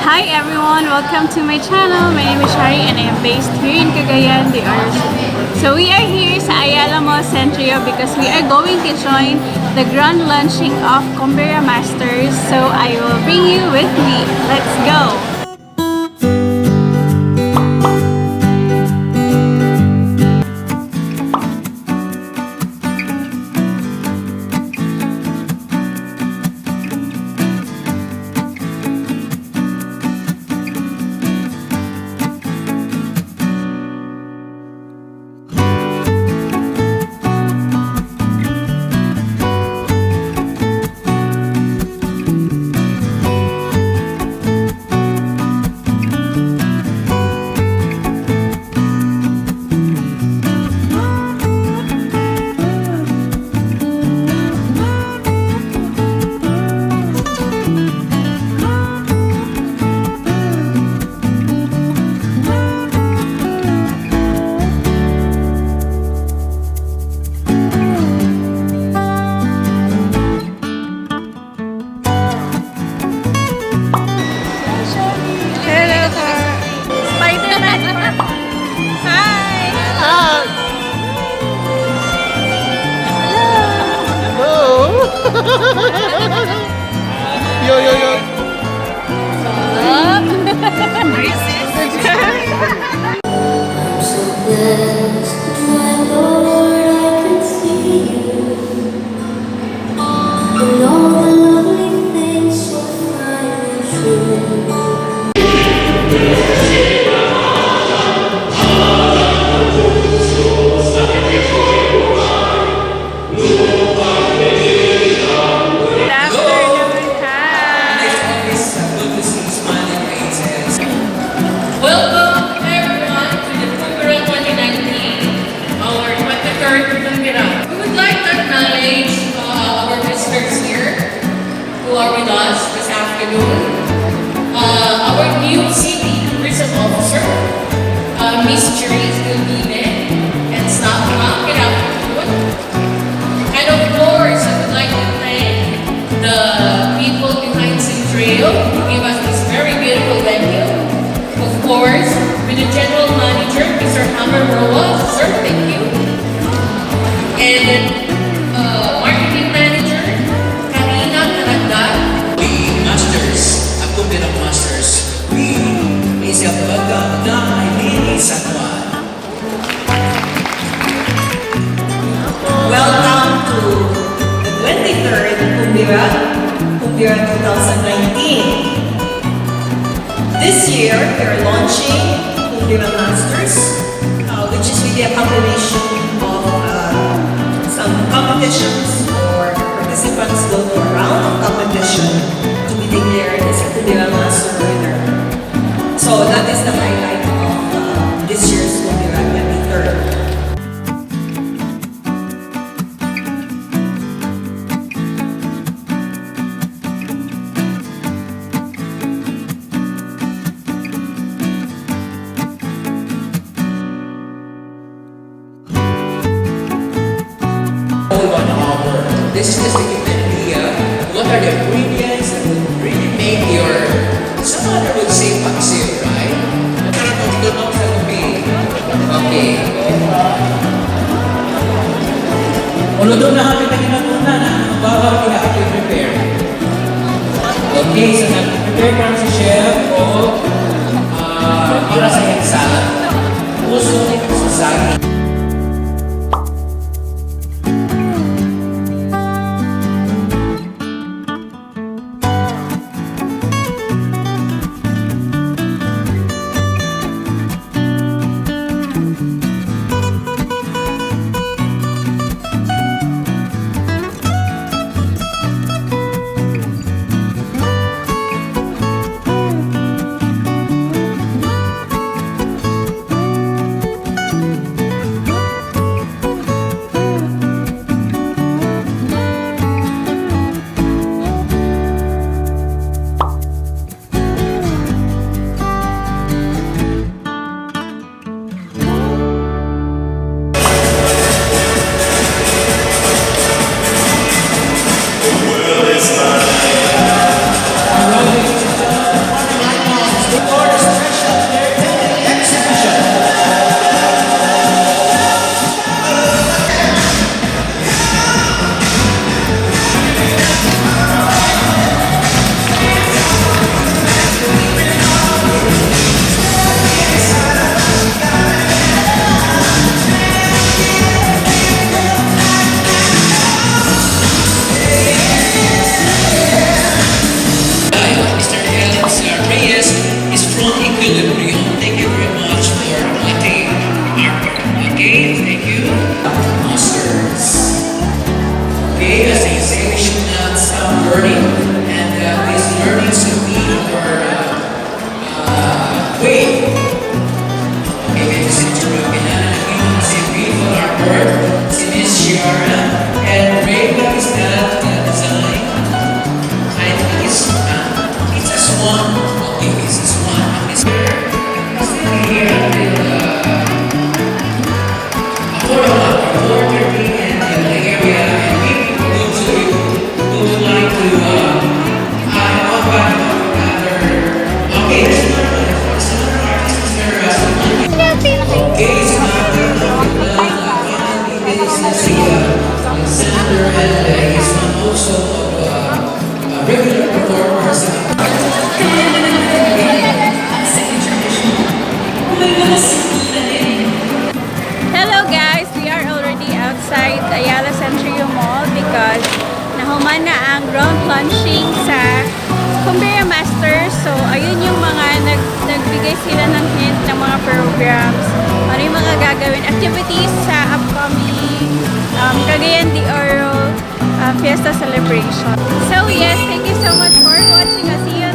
Hi everyone, welcome to my channel. My name is Shari and I am based here in Cagayan de Oro City. So we are here sa Ayala Mall Centrio because we are going to join the grand launching of Kumbira Masters. So I will bring you with me. Let's go! Hello, Spider-Man! Hi! Hello! Yo, yo, yo! I'm so blessed, my Lord, I can see you in all the lovely things so fine and true. Good afternoon! Hi! It's always good to see smiling faces. Welcome everyone to the Kumbira 2019, our 23rd Kumbira. We would like to acknowledge our visitors here who are with us this afternoon. Our new city tourism officer, Miss Cherise Gulbine, and staff. Ma'am, good afternoon. And of course, I would like to thank the people behind Centrio who give us this very beautiful venue. Of course, with the general manager, Mr. Hammer Roa. Sir, thank you. And marketing manager, Karina Karagdag. The Masters, ang Kumbira Masters, we is a welcome na Eileen San Juan. Welcome to the 23rd Kumbira, Kumbira 2019. This year, we are launching Kumbira Masters, which is really a combination of some competitions or participants go to a round of competition to be declared as a Kumbira Master winner. So that is the highlight of this year's Kumbira 23rd. Hold 1 hour. This is just to give an idea what are the ingredients that would really make your, some other would say paksiw, right? Sarap ang tunog sa lubi. Okay. Ulo na kami na ginatuna na ang babaw prepare. Okay, so nag-prepare ka na si chef o para sa iyang salad. Puso sa saging. fiesta celebration. So yes, thank you so much for watching. I'll see you